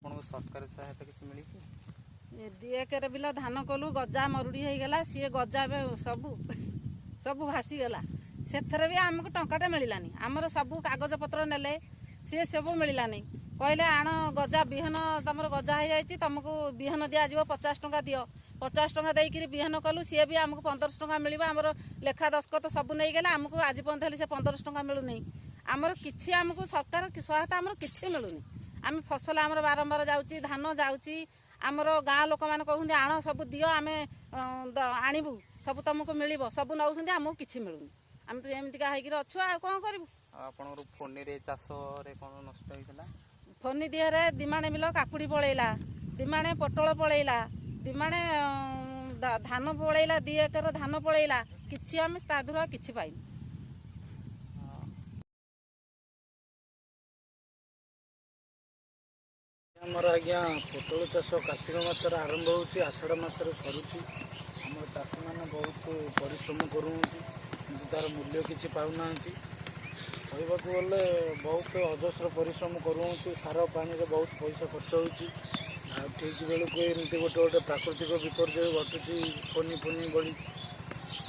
ଆପଣଙ୍କୁ ସରକାରୀ ସହାୟତା କିଛି ମିଳିଛି? 2 ଏକର ବିଲ ଧାନ କଲୁ, ଗଜା ମରୁଡ଼ି ହେଇଗଲା। ସିଏ ଗଜା ଏବେ ସବୁ ସବୁ ଭାସିଗଲା। ସେଥିରେ ବି ଆମକୁ ଟଙ୍କାଟେ ମିଳିଲାନି। ଆମର ସବୁ କାଗଜପତ୍ର ନେଲେ, ସିଏ ସବୁ ମିଳିଲାନି। କହିଲେ ଆଣ ଗଜା ବିହନ, ତମର ଗଜା ହେଇଯାଇଛି, ତମକୁ ବିହନ ଦିଆଯିବ, 50 ଟଙ୍କା ଦିଅ। 50 ଟଙ୍କା ଦେଇକିରି ବିହନ କଲୁ, ସିଏ ବି ଆମକୁ 1500 ଟଙ୍କା ମିଳିବ। ଆମର ଲେଖା ଦସ୍ତଖତ ସବୁ ନେଇଗଲେ, ଆମକୁ ଆଜି ପର୍ଯ୍ୟନ୍ତ ହେଲେ ସେ 1500 ଟଙ୍କା ମିଳୁନି। ଆମର କିଛି ଆମକୁ ସରକାର ସହାୟତା ଆମର କିଛି ମିଳୁନି। ଆମେ ଫସଲ ଆମର ବାରମ୍ବାର ଯାଉଛି, ଧାନ ଯାଉଛି। ଆମର ଗାଁ ଲୋକମାନେ କହୁଛନ୍ତି ଆଣ ସବୁ ଦିଅ, ଆମେ ଆଣିବୁ, ସବୁ ତମକୁ ମିଳିବ। ସବୁ ନେଉଛନ୍ତି, ଆମକୁ କିଛି ମିଳୁନି। ଆମେ ତ ଏମିତିକା ହେଇକିରି ଅଛୁ, ଆଉ କ'ଣ କରିବୁ? ଆଉ ଆପଣଙ୍କର ଫୋନିରେ ଚାଷରେ କ'ଣ ନଷ୍ଟ ହେଇଥିଲା? ଫନି ଦିହରେ 2 ମାଣେ ବିଲ କାକୁଡ଼ି ପଳେଇଲା, 2 ମାଣେ ପୋଟଳ ପଳେଇଲା, 2 ମାଣେ ଧାନ ପଳେଇଲା, 2 ଏକର ଧାନ ପଳେଇଲା। କିଛି ଆମେ ତା ଦେହରୁ ଆଉ କିଛି ପାଇନୁ। ଆମର ଆଜ୍ଞା ପୋଟଳ ଚାଷ କାର୍ତ୍ତିକ ମାସରେ ଆରମ୍ଭ ହେଉଛି, ଆଷାଢ଼ ମାସରେ ସରୁଛି। ଆମର ଚାଷୀମାନେ ବହୁତ ପରିଶ୍ରମ କରୁଛନ୍ତି, କିନ୍ତୁ ତା'ର ମୂଲ୍ୟ କିଛି ପାଉନାହାନ୍ତି। କହିବାକୁ ଗଲେ ବହୁତ ଅଜସ୍ର ପରିଶ୍ରମ କରୁଛନ୍ତି, ସାର ପାଣିରେ ବହୁତ ପଇସା ଖର୍ଚ୍ଚ ହେଉଛି। ଆଉ ଠିକ୍ ବେଳକୁ ଏମିତି ଗୋଟେ ଗୋଟେ ପ୍ରାକୃତିକ ବିପର୍ଯ୍ୟୟ ଘଟୁଛି, ଫନି ଫନି ଭଳି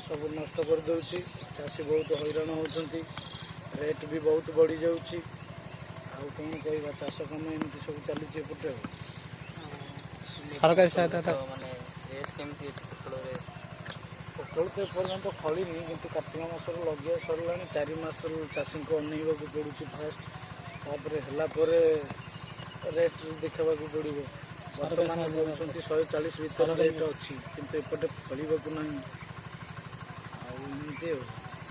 ସବୁ ନଷ୍ଟ କରିଦେଉଛି। ଚାଷୀ ବହୁତ ହଇରାଣ ହେଉଛନ୍ତି, ରେଟ୍ ବି ବହୁତ ବଢ଼ିଯାଉଛି। ଆଉ କ'ଣ କହିବା, ଚାଷ କାମ ଏମିତି ସବୁ ଚାଲିଛି ଏପଟେ। ଆଉ ସରକାରୀ ସହାୟତା ମାନେ ରେଟ୍ କେମିତି ଅଛି ପୋଟଳରେ? ପୋଟଳ ତ ଏପର୍ଯ୍ୟନ୍ତ ଫଳିନି, କିନ୍ତୁ କାର୍ତ୍ତିକ ମାସରୁ ଲଗେଇବା ସରିଲାଣି। 4 ମାସ ଚାଷୀଙ୍କୁ ଅନେଇବାକୁ ପଡ଼ୁଛି ଫାଷ୍ଟ, ତାପରେ ହେଲା ପରେ ରେଟ୍ ଦେଖିବାକୁ ପଡ଼ିବ। ବର୍ତ୍ତମାନ କହୁଛନ୍ତି 140 ଭିତରେ ରେଟ୍ ଅଛି, କିନ୍ତୁ ଏପଟେ ଫଳିବାକୁ ନାହିଁ। ଆଉ ଏମିତି ଆଉ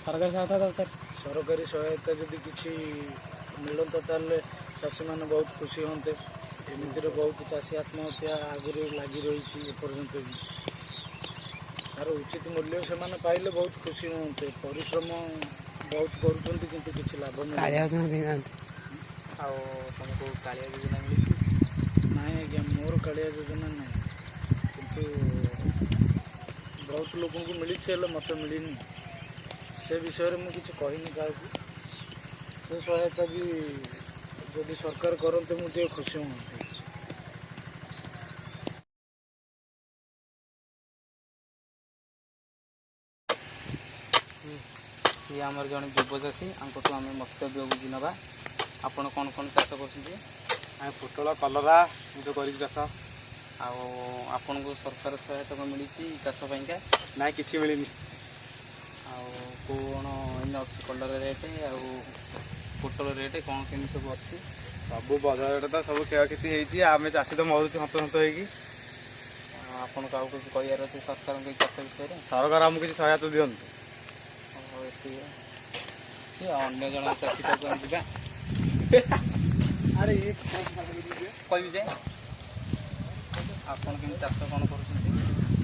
ସରକାରୀ ସହାୟତା ଦରକାର। ସରକାରୀ ସହାୟତା ଯଦି କିଛି ମିଳନ୍ତା ତାହେଲେ ଚାଷୀମାନେ ବହୁତ ଖୁସି ହୁଅନ୍ତେ। ଏମିତିରେ ବହୁତ ଚାଷୀ ଆତ୍ମହତ୍ୟା ଆଗରୁ ଲାଗି ରହିଛି ଏପର୍ଯ୍ୟନ୍ତ ବି। ତାର ଉଚିତ ମୂଲ୍ୟ ସେମାନେ ପାଇଲେ ବହୁତ ଖୁସି ହୁଅନ୍ତେ। ପରିଶ୍ରମ ବହୁତ କରୁଛନ୍ତି, କିନ୍ତୁ କିଛି ଲାଭ ମିଳୁନି। କାଳିଆ ଯୋଜନା ଦେଇନାହାନ୍ତି। ଆଉ ତମକୁ କାଳିଆ ଯୋଜନା ମିଳିଛି? ନାଇଁ ଆଜ୍ଞା, ମୋର କାଳିଆ ଯୋଜନା ନାହିଁ, କିନ୍ତୁ ବହୁତ ଲୋକଙ୍କୁ ମିଳିଛି, ହେଲେ ମୋତେ ମିଳିନି। ସେ ବିଷୟରେ ମୁଁ କିଛି କହିନି କାହାକୁ। ସେ ସହାୟତା ବି ଯଦି ସରକାର କରନ୍ତେ ମୁଁ ଟିକେ ଖୁସି ହୁଅନ୍ତି। ଇଏ ଆମର ଜଣେ ଯୁବ ଚାଷୀ, ଆଙ୍କଠୁ ଆମେ ମନ୍ତବ୍ୟ ବୁଝି ନେବା। ଆପଣ କ'ଣ କ'ଣ ଚାଷ କରୁଛନ୍ତି? ଆମେ ପୋଟଳ, କଲରା ଏମିତି କରିଛୁ ଚାଷ। ଆଉ ଆପଣଙ୍କୁ ସରକାର ସହାୟତା କ'ଣ ମିଳିଛି ଚାଷ ପାଇଁକା? ନାଇଁ, କିଛି ମିଳିନି। ଆଉ କ'ଣ ଏଇନା ଅଛି କଲରା ରେଟ୍ ଆଉ ପୋଟଳ ରେଟ୍ କ'ଣ କେମିତି ସବୁ ଅଛି? ସବୁ ବଜାରରେ ତ ସବୁ କ୍ଷୟକ୍ଷତି ହେଇଛି, ଆମେ ଚାଷୀ ତ ମରୁଛୁ ହନ୍ତସନ୍ତ ହେଇକି। ଆଉ ଆପଣଙ୍କୁ ଆଉ କିଛି କହିବାର ଅଛି ସରକାରଙ୍କ ଏଇ ଚାଷ ବିଷୟରେ? ସରକାର ଆମକୁ କିଛି ସହାୟତା ଦିଅନ୍ତୁ। ହଉ, ଏତିକି। ଆଉ ଅନ୍ୟ ଜଣେ ଚାଷୀ ପାଖକୁ ଆମେ ଯିବା। ଆରେ ଇଏ କହିବି ଯେ ଆପଣ କେମିତି ଚାଷ କ'ଣ କରୁଛନ୍ତି?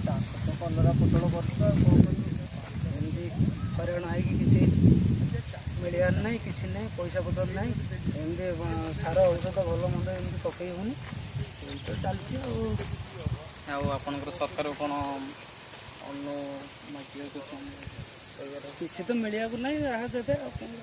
ଚାଷ ତ କଲରା ପୋଟଳ କରୁଛୁ, ଆଉ କ'ଣ କରିବୁ? ଏମିତି ହଇରାଣ ହେଇକି କିଛି ମିଳିବାର ନାହିଁ, କିଛି ନାହିଁ, ପଇସା ପତ୍ର ନାହିଁ। ଏମିତି ସାର ଔଷଧ ଭଲ ମନ୍ଦ ଏମିତି ପକେଇ ହେଉନି, ଏମିତି ତ ଚାଲିଛି। ଆଉ ଆଉ ଆପଣଙ୍କର ସରକାର କ'ଣ ଅନୁମାଗିବାକୁ କହିବାର? କିଛି ତ ମିଳିବାକୁ ନାହିଁ, ଯାହା ଦେବେ ଆଉ କ'ଣ।